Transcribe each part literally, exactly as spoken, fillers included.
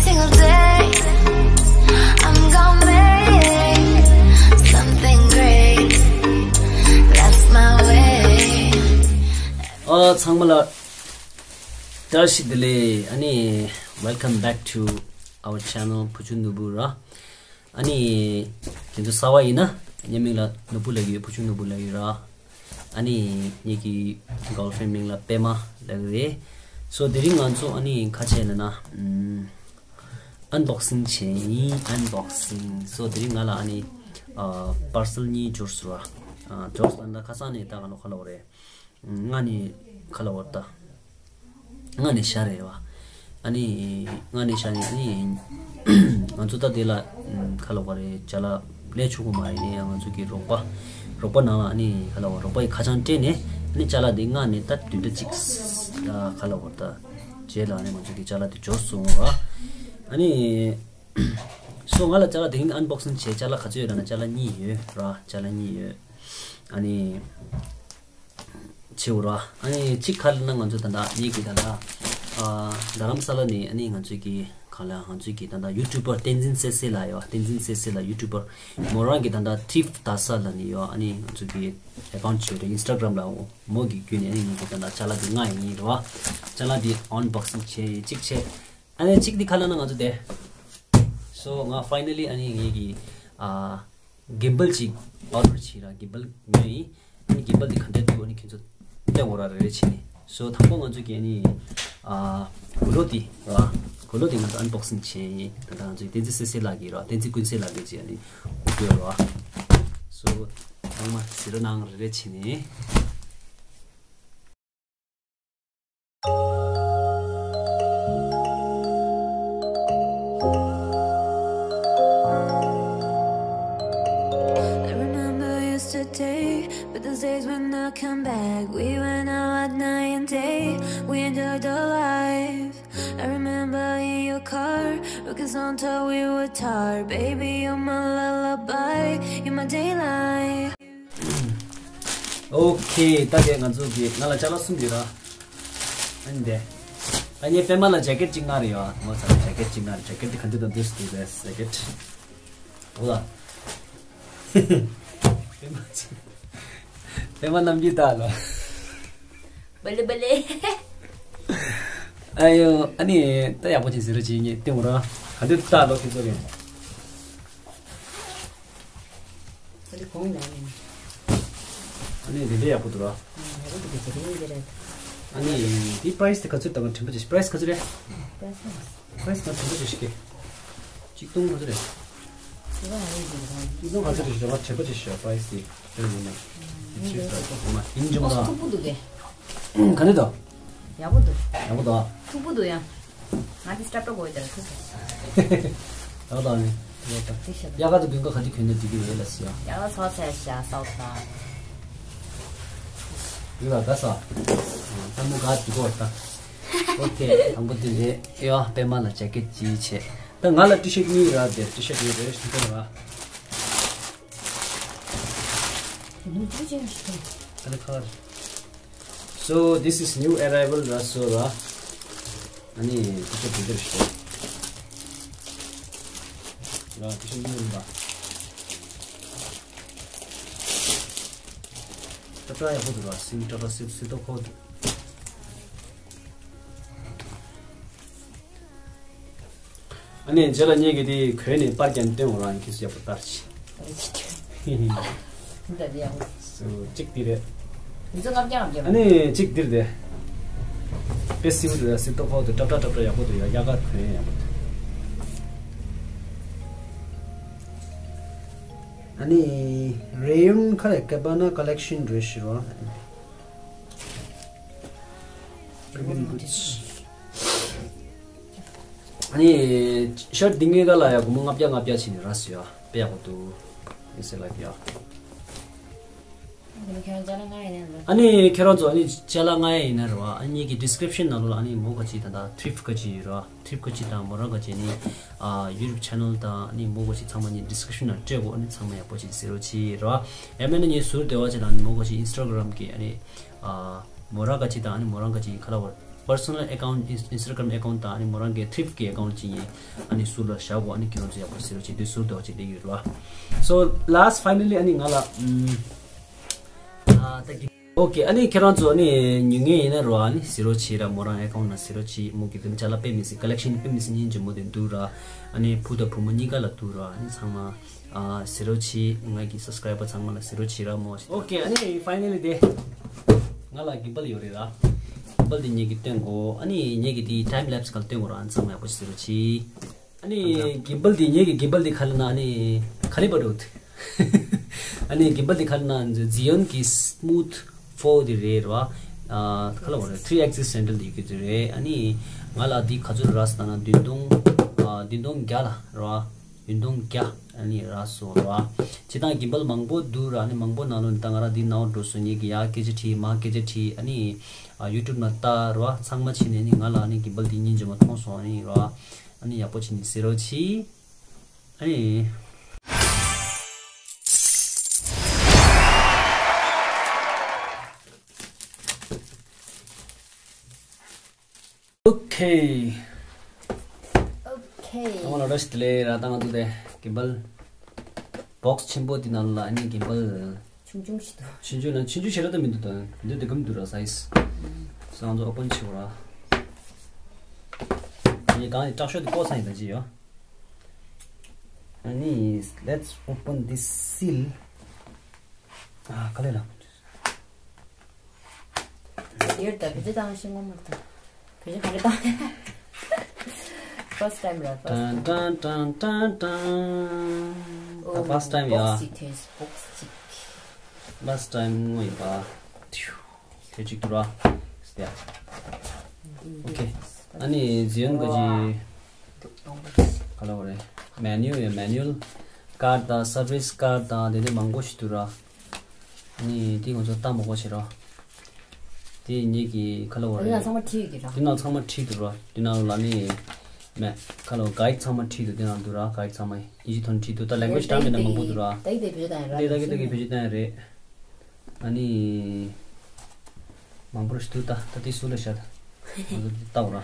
Single day, I'm gonna make something great. That's my way. ཨ། ཚང་མ་ལ་བཀྲ་ཤིས་བདེ་ལེགས། ཨ་ནི། Welcome back to our channel བུ་ཆུང་ནོར་བུ་ར། ཨ་ནི། དེ་ཚོ་གསར་པ་ཡིན་ན། ངའི་མིང་ལ་ནོར་བུ་ལབ་ཀྱི་ཡོད། བུ་ཆུང་ནོར་བུ་ལབ་ཀྱི་ཡོད་ར། ཨ་ནི། ངེད་ཀྱི་girlfriend མིང་ལ་པད་མ་ལབ་ཀྱི་རེད། So དེ་རིང་ང་ཚོ་ཨ་ནི་ཁ་ཆེ་ལ་ན། ཨམ། unboxing བྱས་ཡིན། Unboxing། So དེ་རིང་ང་ལ་ཨ་ནི། ཨ། parcel གཉིས་འབྱོར་སོང་ར། ཨ། འབྱོར་སོང་། ད་ཁ་སང་ནས་ད་ག་ལོ་ག་ལོ་རེད། ཨ། སྔ་ནས་ག་ལབ་དགོས་རེད་ད། སྔ་ནས་བཞག་རེད་བ། ཨ་ནི། སྔ་ནས་བཞག་ནས་ཨ་ནི། ང་ཚོ་ད་དེ་ལ། ཨམ། ག་ལབ་དགོས་རེད། ཅ་ལག་ལས་ཆོག་གི་མ་རེད། ཨ་ནི་ང་ཚོ་གི་རོགས་པ། རོགས་པ་ནང་ལ་ཨ་ནི་ག་ལབ་དགོས། རོགས་པ་ཡི་ཁ་བྱང་སྤྲད་ནས། ཨ་ནི་ཅ་ལག་དེ་སྔ་ནས་ད་བདུན་ཕྲག་གཅིག་ཨ། ག་ལབ་དགོས་རེད་ད། རྗེས་ལ་ཨ་ནི་ང་ཚོ་གི་ཅ་ལག་དེ་འབྱོར་སོང་བ། ཨ་ནི། So ང་ལ་ཅ་ལག་དེ་རིང་unboxing བྱས། ཅ་ལག་ག་ཚོད་ཡོད་ལབ་ན། ཅ་ལག་གཉིས་ཡོད་ར། ཅ་ལག་གཉིས་ཡོད། ཨ་ནི། བྱེད་འོ་ར། ཨ་ནི་གཅིག་ག་རེ་ལབ་ན། ང་ཚོ་ད་ལྟ་ངེད་ཀྱི་ད་ལྟ། ཨ། རྡ་རམ་ས་ལ་ནས་ཨ་ནི་ང་ཚོ་གི་གང་ལ། ང་ཚོ་གི་ད་ལྟ་YouTuber བསྟན་འཛིན་སེ་སེ་ལགས་ཡོད། བསྟན་འཛིན་སེ་སེ་ལགས་YouTuber། མོ་རང་གི་ད་ལྟ་ཐིབ་ད་ས་ལབ་ནས་ཡོད། ཨ་ནི་ང་ཚོ་གི་account བྱས་རེད། Instagram ལ། མོ་གི་བརྒྱུད་ནས་ཨ་ནི་ང་ཚོ་ད་ལྟ་ཅ་ལག་དེ་ལྔ་ཡིན་ར། ཅ་ལག་དེ་unboxing བྱས་ཡིན། གཅིག་བྱས། ཨ་ནི་གཅིག་དེ་ག་ལབ་ན། ང་ཚོ་དེ། So ང་finally ཨ་ནི་ངེད་ཀྱི། ཨ། gimbal ཅིག་order བྱས་ར། gimbal ཉོས་ཡིན། ཨ་ནི་gimbal དེ་ག་འདྲ་འདུག་ཨ་ནི་ཁྱེད་ཚོ་བལྟས་འོ་ར། རེ་རེ་བྱས་ནས། So དང་པོ་ང་ཚོ་གི་ཨ་ནི། ཨ། གུ་ལོ་དེ་ར། གུ་ལོ་དེ་ང་ཚོ་unboxing བྱས་ཡིན། ད་ལྟ་ང་ཚོ་བསྟན་འཛིན་སེ་སེ་ལགས་ཀྱི་ར། བསྟན་འཛིན་ཀུན་གསལ་ལགས་ཀྱི་ཅིག་ཨ་ནི་གུ་ལོ་ར། So ཚང་མ་གཟིགས་རོགས་གནང་། རེ་རེ་བྱས་ནས། I remember yesterday, but those days will not come back. We went out at night and day, we enjoyed the life. I remember in your car, we kissed until we were tired. Baby, you're my lullaby, you're my daylight. Okay, ད་དེ་ང་ཚོ་གི། ང་ལ་ཅ་ལག་གསུམ་ཡོད་ར། ཨ་ནི་དེ། ཨ་ནི་པད་མ་ལ་jacket གཅིག་མངགས་རེད་ཡ། ངོ་ཚ་ལ་jacket གཅིག་མངགས་རེད། jacket དེ་ག་འདྲ་འདུག་ཟེར་དུས། jacket འདུག་ལ། པད་མ་གཅིག་པད་མ་རྣམ་འགྱུར་ལྟ་ལ། བ་ལེ་བ་ལེ། ཨ་ཡོ། ཨ་ནི་ད་ཡག་པོ་ཅིག་ཟེར་རོགས་གྱིས། ངས་སྟོན་ར། ག་འདྲ་ལྟ་ལོ་ཁྱེད་ཚོ་གི། ཨ་ནི་དེ་འདྲ་ཡག་པོ་འདུག་ར། ཨ་ནི་དེ་price དེ་ག་ཚོད་དང་དྲན་པ་བྱེད། price ག་ཚོད་རེད། price ང་དྲན་པ་བྱེད་ཤིག་གེ། གཅིག་སྟོང་ག་ཚོད་རེད། གཅིག་སྟོང་ག་ཚོད་རེད། ཞོགས་པ་དྲན་པ་བྱེད་ཤིག price དེ། དེ་ཡིན་ན། ཡིན་ཅི་ད་མ་ཡིན་ཅི་མ་ད། ཁུག་པོ་འདུག་གེ། ག་འདྲ་འདུག་ཡག་པོ་འདུག་ཡག་པོ་འདུག་ཁུག་པོ་འདུག་ཡ། ང་དེ་སྐྲ་པྲ་གོ་ཡི་དེར་ཁུག་པོ། ཡག་འདུག་ཨ་ནི། ཡག་འདུག་དེ་ཤ་དེ། དབྱར་ཁ་དང་དགུན་ཁ་ག་དུས་གྱོན་ན་འགྲིག་གི་ཡོད་ལ་ཟེར་ཡ། དབྱར་ཁ་ཚ་ཚ་ཤ་སའུ་ཐ། ཡོད་ལ་ད་ས། ལྟད་མོ་ག་འགྲིག་གོ་ད། Okay དང་པོ་དེ་རེད་ཡ། པད་མ་ལ་jacket གཅིག་བྱས། ད་ང་ལ་T-shirt གཉིས་ར། དེ་T-shirt གཉིས་རེད། ཤི་ཐོན་ར། ཨ་ནི་ཁར། So this is new arrival ར། སོ་ར། ཨ་ནི་T-shirt དེ་འདྲ་ཞིག་ར། T-shirt གཉིས་རེད་པ། ཏག་ཏག་ཡག་པོ་འདུག་ར། སིང་ཏག་ཏག་སིབ་སིབ་ཏོག་ཁོག་འདུག་ཨ་ནི་རྗེས་ལ་ངེད་ཀྱིས་དེ་གོན་ནས་པར་རྒྱབ་སྟོན་འོ་ར། ཁྱེད་ཚོ་ཡག་པོ་ལྟ་ར་ཅིག་འདི་ལྟ་དེ་ཡག་པོ། So གཅིག་འདི་རེད། འདི་ཚོ་ལྔ་བརྒྱ་ལྔ་བརྒྱ། ཨ་ནི་གཅིག་འདི་རེད། དཔེ་སིབ་འདུག་ཡ། སིབ་ཏོག་ཁོག་འདུག་ཏག་ཏག་ཏག་ཏག་ཡག་པོ་འདུག་ཡ། དབྱར་ཁ་གོན་ཡག་པོ་འདུག་ཨ་ནི་Rayon ཁ་ལ་Cabana collection རེད་ཤི་རོ། Premium goods། ཨ་ནི་ཤར་འདི་ངའི་ག་ལ་ཡ་སྒོར་མོ་ལྔ་བརྒྱ་ལྔ་བརྒྱ་བྱས་ནས་རག་སོང་ཡ། དཔེ་ཡག་པོ་འདུག་ཨེ་སེ་ལ་ཡ། ཨ་ནི་ཁྱེད་རང་ཚོ་ཨ་ནི་ཅ་ལག་ལྔ་ཡ་ཡིན་ན་རེད་བ། ཨ་ནི་གི་description ནང་ལོགས་ལ་ཨ་ནི་མོ་ག་ཅིག་ད་ལྟ་thrift ག་ཅིག་ཡོད་རེད་བ། thrift ག་ཅིག་དང་མོ་རང་ག་ཅིག་ནི་ཨ་YouTube channel དང་ཨ་ནི་མོ་ག་ཅིག་ཚང་མ་ནི་description ནང་སྤྲད་གོ་ཨ་ནི་ཚང་མ་ཡག་པོ་ཅིག་གཟིགས་རོགས་གྱིས་རེད་བ། ཡང་མིན་ན་ངའི་ཟུར་དེ་བ་ཅིག་དང་ཨ་ནི་མོ་ག་ཅིག་Instagram གི་ཨ་ནི་ཨ་མོ་རང་ག་ཅིག་དང་ཨ་ནི་མོ་རང་ག་ཅིག་ག་ལ་བར། personal account Instagram account དང་ཨ་ནི་མོ་རང་གི་thrift གི་account གཅིག་ཡིན། ཨ་ནི་ཟུར་ལ་བཞག་གོ། ཨ་ནི་ཁྱེད་རང་ཚོ་ཡག་པོ་ཟེར་རོགས་བྱེད་དུས་ཟུར་དུ་བྱེད་དེ་ཡོད་རོགས། So last finally ཨ་ནི་ང་ལ་ཨམ་ཨ་ད་གི Okay ཨ་ནི་ཁྱེད་རང་ཚོ་ཨ་ནི་ཉུང་ངེས་ཡིན་ན་རོགས། ཨ་ནི་ཟེར་རོགས་བྱེད་ར། མོ་རང་account ན་ཟེར་རོགས་བྱེད། མོ་གི་དེ་ཅ་ལག་དཔེ་མི་སྲིད་collection དཔེ་མི་སྲིད་སྙིང་རྗེ་མོ་དེ་འདུག་ར། ཨ་ནི་བུ་དང་བུ་མོ་གཉིས་ཀ་ལ་འདུག་ར། ཨ་ནི་ཚང་མ། ཨ་ཟེར་རོགས་བྱེད། ང་གི་subscriber ཚང་མ་ལ་ཟེར་རོགས་བྱེད་ར་མོ། Okay ཨ་ནི་finally དེ་ང་ལ་gimbal ཡོད་རེད་ར། Gimbal དེ་ངེད་ཀྱི་སྟོན་གོ། ཨ་ནི་ངེད་ཀྱི་དེ་time lapse ག་ལ་སྟོན་གོ་ར། ཨ་ནི་ཚང་མ་ཡག་པོ་ཟེར་རོགས་བྱེད། ཨ་ནི་gimbal དེ་ངེད་ཀྱི་gimbal དེ་ག་ལ་ན་ཨ་ནི་ག་ལེ་བ་རུད། ཨ་ནི་gimbal དེ་ག་ལ་ན་Zhiyun གི Smooth four དེ་རེད་ར། ཨ་ག་ལ་བ་རེད། three axis handle དེ་གི་དེ་རེད། ཨ་ནི་ང་ལ་དེ་ག་ཚོད་ར་ཟེར་ན་བདུན་སྟོང་ཨ་བདུན་སྟོང་བརྒྱ་ལ་ར། བདུན་སྟོང་བརྒྱ་ཨ་ནི་རག་སོང་ར། སྤྱིར་བཏང་gimbal མང་པོ་འདུག་ར། ཨ་ནི་མང་པོ་ནང་ལོགས་ནས་ད་ང་རང་འདི་ནང་འགྲོ་སོང་། ངེད་ཀྱི་ཡ་སྐད་ཆ་དྲིས་མ་སྐད་ཆ་དྲིས། ཨ་ནི་ཨ་YouTube ནང་ལྟ་ར། ཚང་མ་བྱས་ནས་ཨ་ནི་ང་ལ་ཨ་ནི་gimbal འདི་སྙིང་རྗེ་མོ་མཐོང་སོང་། ཨ་ནི་ར་ཨ་ནི་ཡག་པོ་བྱས་ནས་ཟེར་རོགས་བྱེད། ཨ་ནི། Okay. Okay. ད་ང་ལ་ར་ཤི་དེ་ལས་ར། ད་ང་ཚོ་དེ་gimbal box ཆེན་པོ་དེ་ནང་ལ་ཨ་ནི་gimbal ཆུང་ཆུང་ཞིག་འདུག་ཆུང་ཆུང་ན་ཆུང་ཆུང་ཞེ་དྲག་ད་མི་འདུག་ད་འདི་དེ་གམ་འདུག་ར་size། ས་ང་ཚོ་open བྱེད་ར། ཨ་ནི་གང་ཡིན་དྲག་ཤོས་དེ་ཀོ་ས་ཡིན་ད་ཅི་ཡོད། ཨ་ནི་let's open this seal. ཨ་ག་ལེ་ལ། ཡོད་ད། བེད་སྤྱོད་བཏང་ཤེས་ངོ་མ་ད། བེད་སྤྱོད་ག་རེ་བཏང་། First time ར། First time. ཏན་ཏན་ཏན་ཏན་ཏན། ད་first time ཡ། Box ཅིག་ཐོན་སོང་། Box ཅིག Last time ངོ་ཡིན་པ། ཐིའུ། དེ་གཅིག་ཏུ་ར། སྟེ། Okay. ཨ་ནི་Zhiyun གི་ག་ལ་བ་རེད། Manual ཡ། Manual card དང་service card དང་དེ་འདྲ་མང་པོ་ཞིག་འདུག་ར། ནི་དེ་ང་ཚོ་ལྟ་མ་དགོས་བྱེད་རོགས། དེ་ངེད་ཀྱི་ག་ལ་བ་རེད། དེ་ནང་ཚང་མ་བྲིས་ཡོད་ཀྱི་ར། དེ་ནང་ཚང་མ་བྲིས་འདུག་ར། དེ་ནང་ལ་ནི་མེད་ག་ལ་བ་guide ཚང་མ་བྲིས་འདུག་དེ་ནང་འདུག་ར། guide ཚང་མ་ཡིན་གཅིག་ཐོན་བྲིས་འདུག་ད་language དྲ་མི་འདྲ་མང་པོ་འདུག་ར། ད་ཡི་དེ་བེད་སྤྱོད་བཏང་ཡ་ར། དེ་ད་གི་ད་གི་བེད་སྤྱོད་བཏང་ཡ་རེད། ཨ་ནི་མང་པོ་ར་ཞིག་འདུག་ད་ད་དེ་སུ་ལ་བཞག་ད་ང་ཚོ་ལྟ་བ་ར།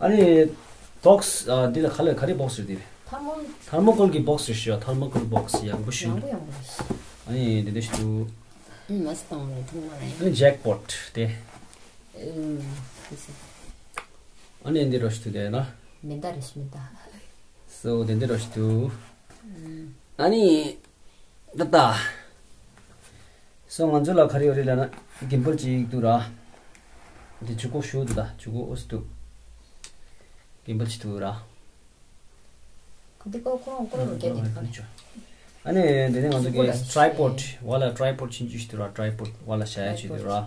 ཨ་ནི་box ཨ་འདི་ལ་ག་ལ་ག་རེ་box རེད་འདི། Thermo- thermocol གི་box རེད་ཤག thermocol box ཡག་པོ་ཞིག་ཡང་པོ་ཡང་པོ་རེད། ཨ་ནི་འདི་འདྲ་ཞིག་འདུག་ཨུམ་མ་སི་བཏང་བའི་ཐུང་མ་རེད། ཨ་ནི་jackpot དེ། ཨུམ་ཨུ་སི། ཨ་ནི་འདི་ར་ཞིག་འདུག་དེ་ན། མེ་མདའ་རེད་ཤག་མེ་མདའ། So དེ་འདི་ར་ཞིག་འདུག་ཨུམ། ཨ་ནི། ད་ལྟ། So ང་ཚོ་ལ་ག་རེ་ཡོད་རེད་ལབ་ན་gimbal གཅིག་འདུག་ར། འདི་ཆུ་ཀོ་ཞུ་འདུག་ད་ཆུ་ཀོ་ཨོ་སི་འདུག gimbal གཅིག་འདུག་ར། ཁོ་འདི་ཀོ་ཁོ་རང་ཀོ་རང་རྒྱབ་ཀྱི་འདུག་ག་ནས། ཨ་ནི་འདི་ནས་ང་ཚོ་གི་tripod བ་ལ་tripod ཆུང་ཆུང་ཞིག་འདུག་ར། tripod བ་ལ་བཞག་ཡ་ཆེད་འདུག་ར།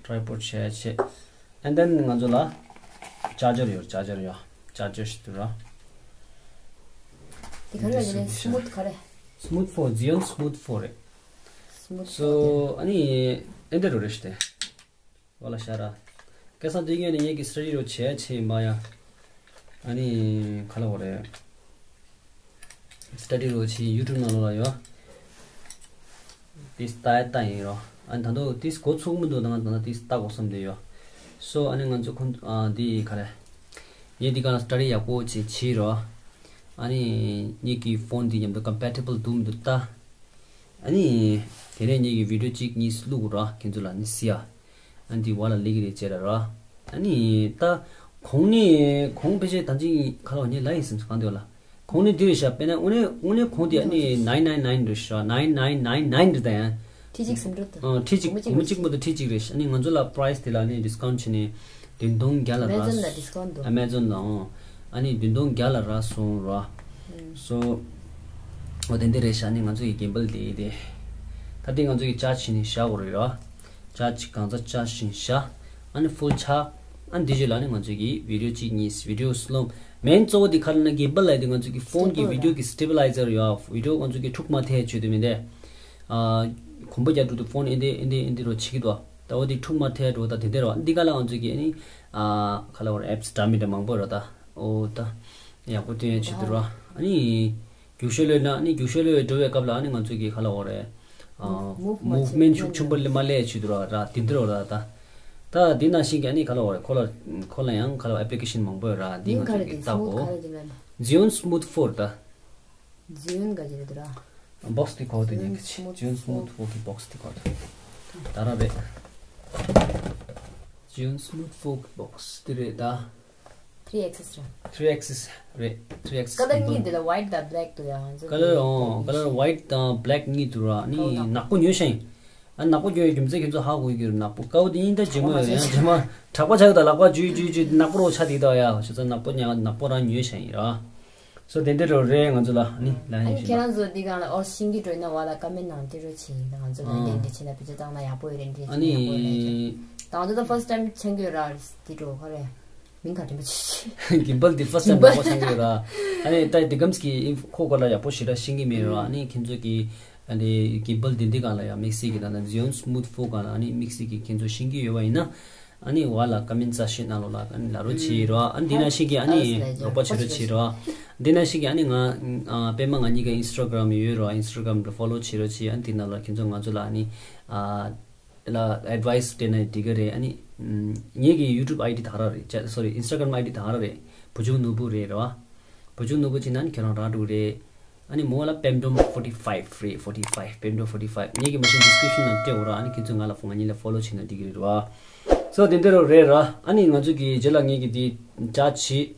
tripod བཞག་ཡ་ཆེད། And then ང་ཚོ་ལ་charger ཡོད། charger ཡོད། charger ཞིག་འདུག་ར། དེ་ག་རེ་ལ་ཡིན་ནའི་smooth ག་རེ། Smooth four Zhiyun Smooth four རེད། Smooth four So ཨ་ནི་ཨེ་འདྲ་རུ་རེ་ཞིག་སྟེ། བ་ལ་ཤ་ར། སྐལ་བཟང་དེ་ངས་ནི་ངེད་ཀྱི་study རོ་བྱས་བྱས་མ་ཡ། ཨ་ནི་ག་ལ་བ་རེད། study རོ་བྱས་YouTube ནང་ལོགས་ལ་ཡོད། དེ་ལྟ་ཡ་ལྟ་ཡིན་རོ། ཨ་ནི་ད་དུང་དེ་འགོ་ཚུགས་མི་འདུག་ད་ང་ད་ལྟ་དེ་ལྟ་དགོས་བསམ་བསྡད་ཡོད། So ཨ་ནི་ང་ཚོ་ཁོང་ཨ་དེ་ག་རེ། ངས་འདི་ག་ལ་study ཡག་པོ་བྱས་བྱས་རོ། ཨ་ནི་ངེད་ཀྱི་phone འདི་མཉམ་དུ་compatible འདུག་མི་འདུག་ལྟ། ཨ་ནི། དེ་ནས་ངེད་ཀྱི་video གཅིག་གཉིས་བླུག་ར་ཁྱེད་ཚོ་ལ་ནི་སི་ཡ། ཨ་འདི་བ་ལ་ལིག་རེད་ཅེ་ར་ར། ཨ་ནི། ད། གོང་ནས་གོང་ཕལ་ཆེར་ད་ཅིག་ཁ་ལོ་ངས་ལ་ཡིན་སེམས་སུ་གང་འདོད་ལ། གོང་ནས་འདི་རེད་ཤག་དཔེར་ན་དངོས་གནས་དངོས་གནས་གོང་དེ་ཨ་ནི་nine nine nine རེད་ཤག nine nine nine nine རེད་ད་ཡང་། ཁྲི་གཅིག་སུམ་སྒྲིལ་དུ། ཨ་ཁྲི་གཅིག་སྒོར་མོ་གཅིག་མ་གཏོགས་ཁྲི་གཅིག་རེད་ཤག་ཨ་ནི་ང་ཚོ་ལ་price དེ་ལ་ཨ་ནི་discount བྱས་ནས། བདུན་སྟོང་བརྒྱ་ལ་རག Amazon ལ་discount འདུག Amazon ལ་འོང་། ཨ་ནི་བདུན་སྟོང་བརྒྱ་ལ་རག་སོང་ར། ཨུམ། So འོ་དེ་འདི་རེད་ཤག་ཨ་ནི་ང་ཚོ་ཡི་gimbal དེ་དེ། ད་དེ་ང་ཚོ་ཡི་charge བྱས་ནས་བཞག་དགོས་རེད་ར། charge གང་ཚ་charge བྱས་ནས་བཞག་ཨ་ནི་full charge ཨ་ནི་དེ་རྗེས་ལ་ཨ་ནི་ང་ཚོ་གི་video གཅིག་གཉིས་video slow main གཙོ་བོ་དེ་ག་རེ་ན་gimbal ལ་དེ་ང་ཚོ་གི་phone གི་video གི་stabilizer ཡོད། video ང་ཚོ་གི་འཁྲུག་མ་ཐེབས་ཆེད་དུ་མིན་ཏེ། ཨ། གོམ་པ་རྒྱག་འགྲོ་དུས་phone ཨེ་འདྲ་ཨེ་འདྲ་ཨེ་འདྲ་རོ་བྱེད་ཀྱི་འདུག་ད་འོ་དེ་འཁྲུག་མ་ཐལ་འགྲོ་ད་དེ་འདྲ་རོ། འདི་ག་ལ་ང་ཚོ་གི་ཨ་ནི་ཨ་ག་ལ་བར་apps འདྲ་མི་འདྲ་མང་པོ་རོ་ད། འོ་ད་ཡག་པོ་སྟོན་ཡ་བྱེད་དུ་རོ། ཨ་ནི་རྒྱུག་ཤོས་ལོས་ན་ཨ་ནི་རྒྱུག་ཤོས་ལོས་འགྲོ་བའི་སྐབས་ལ་ཨ་ནི་ང་ཚོ་གི་ག་ལ་བར་ཨ་movement ཤུགས་ཆུང་པོ་ལས་མ་ལས་བྱེད་དུ་རོ་ར་དེ་འདྲ་རོ་ད་ད། ད་འདི་ནང་བཞིན་གྱི་ཨ་ནི་ག་ལ་བ་རེད། ཁོ་ལ་ཁོ་ལ་ཡང་ག་ལ་ཨེ་པི་ལི་ཀེ་ཤན་མང་པོ་ཡོད་ར། འདི་ང་ཚོ་གི་ལྟ་གོ། Zhiyun Smooth Four ད། Zhiyun ག་ཅི་རེད་འདུག་ར། བོག་སི་དེ་གོ་དུ་ཉན་གི་ཆེ། Zhiyun Smooth Four གི་བོག་སི་དེ་གོ་དུ། ད་ར་རེད། Zhiyun Smooth Four གི་བོག་སི་དེ་རེད་ད། Three X ར། Three X རེད། Three X ཀ་ལར་གཉིས་འདི་ལ་white དང་black འདུག་ཡ། ང་ཚོ་ཀ་ལར་ཨོ་ཀ་ལར་white དང་black གཉིས་འདུག་ར། ཨ་ནི་ཀ་ལར་ནག་པོ་ཉོས་ཤིང་། ཨ་ནག་པོ་ཉོས་རྒྱུ་མཚན་ཁྱེད་ཚོ་ཧ་གོ་གི་རེད། ནག་པོ་ཀའོ་དེ་ཡིན་ད་རྗེ་མོ་ཡོད་ཡ། རྗེ་མོ་གྲགས་པ་ཆགས་ད་ལག་པ་འཇུས་འཇུས་འཇུས་ནག་པོ་རོ་ཆ་དེ་ད་ཡ། ཞེ་ས་ནག་པོ་ཉ་ནག་པོ་རང་ཉོས་ཤིང་ཡིན་ར། སོ་དེ་འདྲ་རོ་རེད། ང་ཚོ་ལ་ནི་ལ་ཨ་ནི་ནི་ཁྱེད་རང་ཚོ་འདི་གང་ལ་ཨོ་ཤིང་གི་འགྲོ་ན་བ་ལ་ཀ་མེན་ནང་དེ་རོ་ཆེ་ཡིན། ང་ཚོ་ལ་ཨ་འདི་འདི་ཆེ་ན་བི་ཅ་བཏང་ན་ཡག་པོ་ཡོད་རེད། འདི་ཨ་ཆེ་ན་ཡག་པོ་ཡོད་རེད། ནི་ད་ང་ཚོ་ད་first time ཆེན་གི་ར་དེ་འགྲོ་ཁ་རེད། མིང་ག་རིམ་པ་ཆེ་ཆེ། གིམ་པལ་འདི་first time མང་པོ་ཆང་གི་ར། ཨ་ནི་ད་འདི་གམ་གི་ཁོ་གོ་ལ་ཡག་པོ་ཞེ་དྲག་ཤེས་ཀྱི་མེད་ར། ཨ་ནི་ཁྱེད་ཚོ་གི་ཨ་ནི་གིམ་པལ་འདི་འདི་གང་ལ་ཡང་དམིགས་བསལ་གི་ད་ན་Zhiyun Smooth Four གང་ལ་ཨ་ནི་དམིགས་བསལ་གི་ཁྱེད་ཚོ་ཤེས་ཀྱི་ཡོད་པ་ཡིན་ན། ཨ་ནི་བ་ལ་ཀ་མེན་ས་ཤེས་ན་ལོ་ལ་ཨ་ནི་ལ་རོ་ཆེ་ར། ཨ་ནི་འདི་ན་ཤེས་ཀྱི་ཨ་ནི་རོགས་པ་ཆེ་རོ་ཆེ་ར། འདི་ན་ཤེས་ཀྱི་ཨ་ནི་ང་ཨ་པད་མ་ང་གཉིས་ཀ་Instagram ཡོད་ར། Instagram དུ་follow བྱེད་རོ་ཆེ། ཨ་ནི་འདི་ན་ལ་ཁྱེད་ཚོ་ང་ཚོ་ལ་ཨ་ནི་ཨ། ལ་advice སྤྲད་ན་འགྲིག་གི་རེད། ཨ་ནི་ངེད་ཀྱི་YouTube ID དེ་ག་རང་རེད། ཅ་sorry Instagram ID དེ་ག་རང་རེད། བུ་ཆུང་ནོར་བུ་རེད་ར། བུ་ཆུང་ནོར་བུ་བྱས་ན་ཨ་ནི་ཁྱེད་རང་རང་འགྲོ་གི་རེད། ཨ་ནི་མོ་ལ་པེམ་ཏོམ་forty five རེད། forty five པེམ་ཏོམ་forty five ངེད་ཀྱི་མ་གཞི་description ནང་སྤྲད་འོ་ར། ཨ་ནི་ཁྱེད་ཚོས་ང་ལ་ཕོན་ང་གཉིས་ལ་follow བྱས་ན་འགྲིག་གི་རེད་ར། སོ་དེ་འདྲ་རོ་རེད་ར། ཨ་ནི་ང་ཚོ་གི་རྗེས་ལ་ངེད་ཀྱི་དེ་ཅ་བྱེད།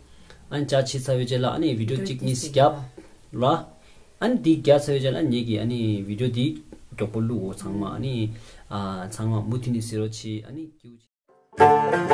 ཨ་ནི་ཅ་བྱེད་ཚར་བའི་རྗེས་ལ་ཨ་ནི་video གཅིག་གཉིས་བརྒྱབ་ར། ཨ་ནི་འདི་རྒྱག་ཚར་བའི་རྗེས་ལ་ངེད་ཀྱི་ཨ་ནི་video འདི་མགྱོགས་པོ་བླུག་འོ། ཚང་མ་ཨ་ནི་ཨ་ཚང་མ་མུ་མཐུད་ནས་གཟིགས་རོགས་བྱེད། ཨ་ནི་སྐྱིད་པོ་བྱེད།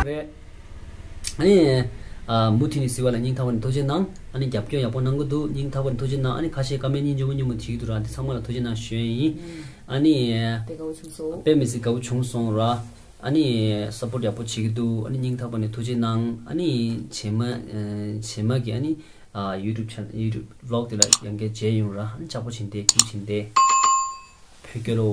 རེད། ཨ་ནི། ཨ། མུ་མཐུད་ནས་གཟིགས་པ་ལ་སྙིང་ཐག་པ་ནས་ཐུགས་རྗེ་གནང་། ཨ་ནི་རྒྱབ་སྐྱོར་ཡག་པོ་གནང་གི་འདུག་སྙིང་ཐག་པ་ནས་ཐུགས་རྗེ་གནང་། ཨ་ནི་ཁ་ཤས་ཀ་མེན་སྙིང་རྗེ་མོ་སྙིང་མོ་བྲིས་འདུག་ར། འདི་ཚང་མ་ལ་ཐུགས་རྗེ་གནང་ཞུ་ཡ་ཡིན། ཨ་ནི། དཔེ་དགའ་བོ་བྱུང་སོང་། དཔེ་མི་སྲིད་དགའ་བོ་བྱུང་སོང་ར། ཨ་ནི་སཔོརྚ་ཡག་པོ་བྱེད་ཀྱི་འདུག་ཨ་ནི་སྙིང་ཐག་པ་ནས་ཐུགས་རྗེ་གནང་། ཨ་ནི་རྗེས་མ་རྗེས་མ་གི་ཨ་ནི་ཡུ་ཊུབ་ཆེ་ཡུ་ཊུབ་བི་ལོག་དེ་ལ་ཡང་བསྐྱར་མཇལ་ཡོང་ར། ཨ་ནི་ཅག་པོ་བྱིན་ཏེ་ཀུན་བྱིན་ཏེ་ཕེབས་ཀྱི་ལོ།